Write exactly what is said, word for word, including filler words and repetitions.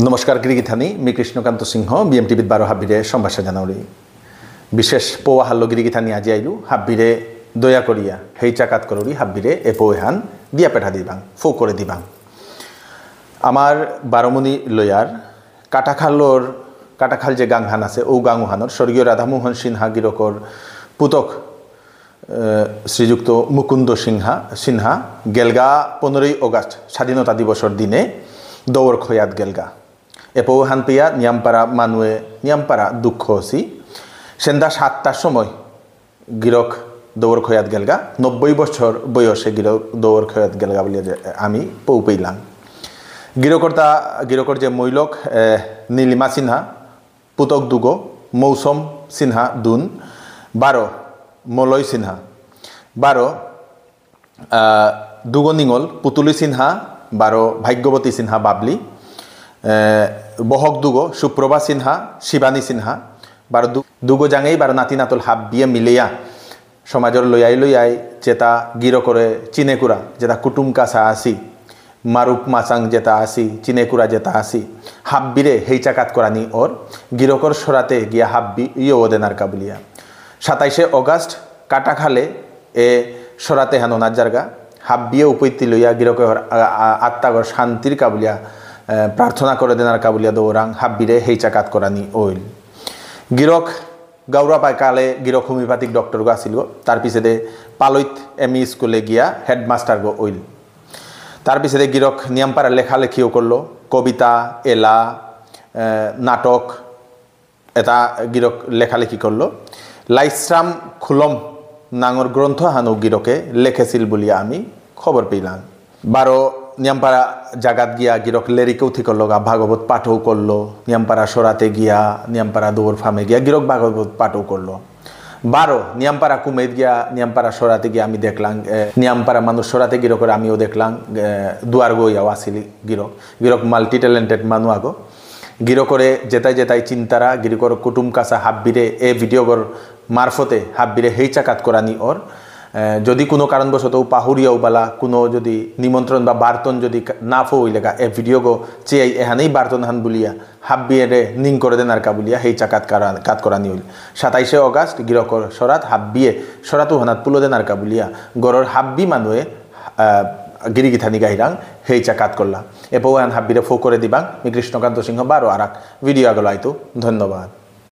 নমস্কার গিরিগিথানি, মি কৃষ্ণকান্ত সিংহ, বিএম টিভিত বারো হাব্বিরে সম্ভাষা জানাউরি। বিশেষ পৌ আহানলো গিরিগিথানি আজি আইলু, হাব্বিরে দয়া করিয়া হেইচা কাত করুরি, হাব্বিরে এ পৌ এহান দিয়া পেঠা দিবাং, ফৌ করে দিবাং। আমার বারমুনি লয়ার কাটাখালর, কাটাখাল যে গাঙহান আছে, ঔ গাঙহানর স্বর্গীয় রাধামোহন সিনহা গিরকর পুতক, এ, শ্রীযুক্ত মুকুন্দ সিনহা, সিনহা গেলগা পনেরোই অগাস্ট স্বাধীনতা দিবসর দিনে দৌর খয়াত গেলগা। এ পৌ এহান পেয়া নিয়ামপারা মানুয়ে নিয়ামপারা দুঃখ হসি। সেন্দা সাতটার সময় গিরক দৌর খয়াত গেলগা, নব্বই বছর বয়সে গিরক দৌর খয়াত গেলগা বুলিয়া যে আমি পৌ পেইলাং। গিরকর তা, গিরকর যে মৈলক, এ, নীলিমা সিনহা, পুতক দুগো, মৌসম সিনহা দুন, বারো, মলয় সিনহা, বারো, আহ, দুগো নিঙল, পুতুলি সিনহা, বারো, ভাগ্যবতী সিনহা বাবলি, এ, বহক দুগো, সুপ্রভা সিনহা, শিবানী সিনহা, বারো দু-, দুগো জাঙেই, বারো নাতি নাতল হাব্বিয়ে মিলেয়া, সমাজর লয়াই লয়াই যেতা গিরকরে চিনেকুরা, যেতা কুটুম কাছা আসি, মারুপ মাচাং যেতা আসি, চিনেকুরা যেতা আসি, হাব্বিরে হেইচা কাত করানি অর, গিরকর সরাতে গিয়া হাব্বি ইয়ো দেনার কাবুলিয়া। সাতাইশে অগাস্ট কাটাখালে এ সরাতে হানো নাজারগা, হাব্বিয়ে উপৈতি লইয়া গিরকর আ-, আ-, আত্মাগর শান্তির কাবুলিয়া, এ, প্রার্থনা করে দেনার কাবুলিয়া দৌরাং হাব্বিরে হেইচা কাত করানি অইল। গিরক গাউরা পাইকালে গিরক হোমিওপ্যাথিক ডক্টর গো আছিল গো। তার পিছেদে পালৈত এমই স্কুলে গিয়া হেডমাস্টার গো অইল। তার পিছেদে গিরক নিয়ামপারা লেখালেখিও করলো, কবিতা, এলা, এ, নাটক, এটা গিরক লেখালেখি করলো। লাইশ্রাম খুলম নাঙর গ্রন্থ হানু গিরকে লেখেছিল বুলিয়া আমি খবর পেলাম। বারো নিয়ামপারা জাগাত গিয়া গিরক লেরিকেও থিকরলগা ভাগবত পাঠও করলো, নিয়ামপারা সরাতে গিয়া, নিয়ামপারা দৌর ফামে গিয়া গিরক ভাগবত পাঠও করলো। বারো নিয়ামপারা কুমেদ গিয়া, নিয়ামপারা সরাতে গিয়া আমি দেখলাম, এ, নিয়ামপারা মানুষ সরাতে গিরকরে আমিও দেখলাম, এ, দুয়ার গইয়াও আসিলি গিরক। গিরক মাল্টি ট্যালেন্টেড মানু আগো। গিরকরে যেতাই যেতাই চিন্তারা, গিরকর কুটুম কাছা হাব্বিরে এ ভিডিও গর মারফতে হাব্বিরে হেইচা কাত করানি অর। এ, যদি কোনো কারণবশত পাহুরিয়াও বালা, কোনো যদি নিমন্ত্রণ বা বার্তন যদি কা-, না ফইলেগা, এ ভিডিও গো চেয়াই এহানেই বার্তন হান বুলিয়া, হাব্বিয়ে রে নিং করে দেনার কাবুলিয়া, হেইচা কাত করা-, কাত করানি অইল। সাতাইশে অগাস্ট গিরকর সরাত হাব্বিয়ে, সরাতু হানাত পুলো দেনার কাবুলিয়া, গরর হাব্বি মানুয়ে, আ, গিরিগিথানি গাহিরাং, হেইচা কাত করলা। এ পৌ এহান হাব্বিরে ফো করে দিবাং, মি কৃষ্ণকান্ত সিংহ বারো আরাক ভিডিও আগলো আইতু। ধন্যবাদ।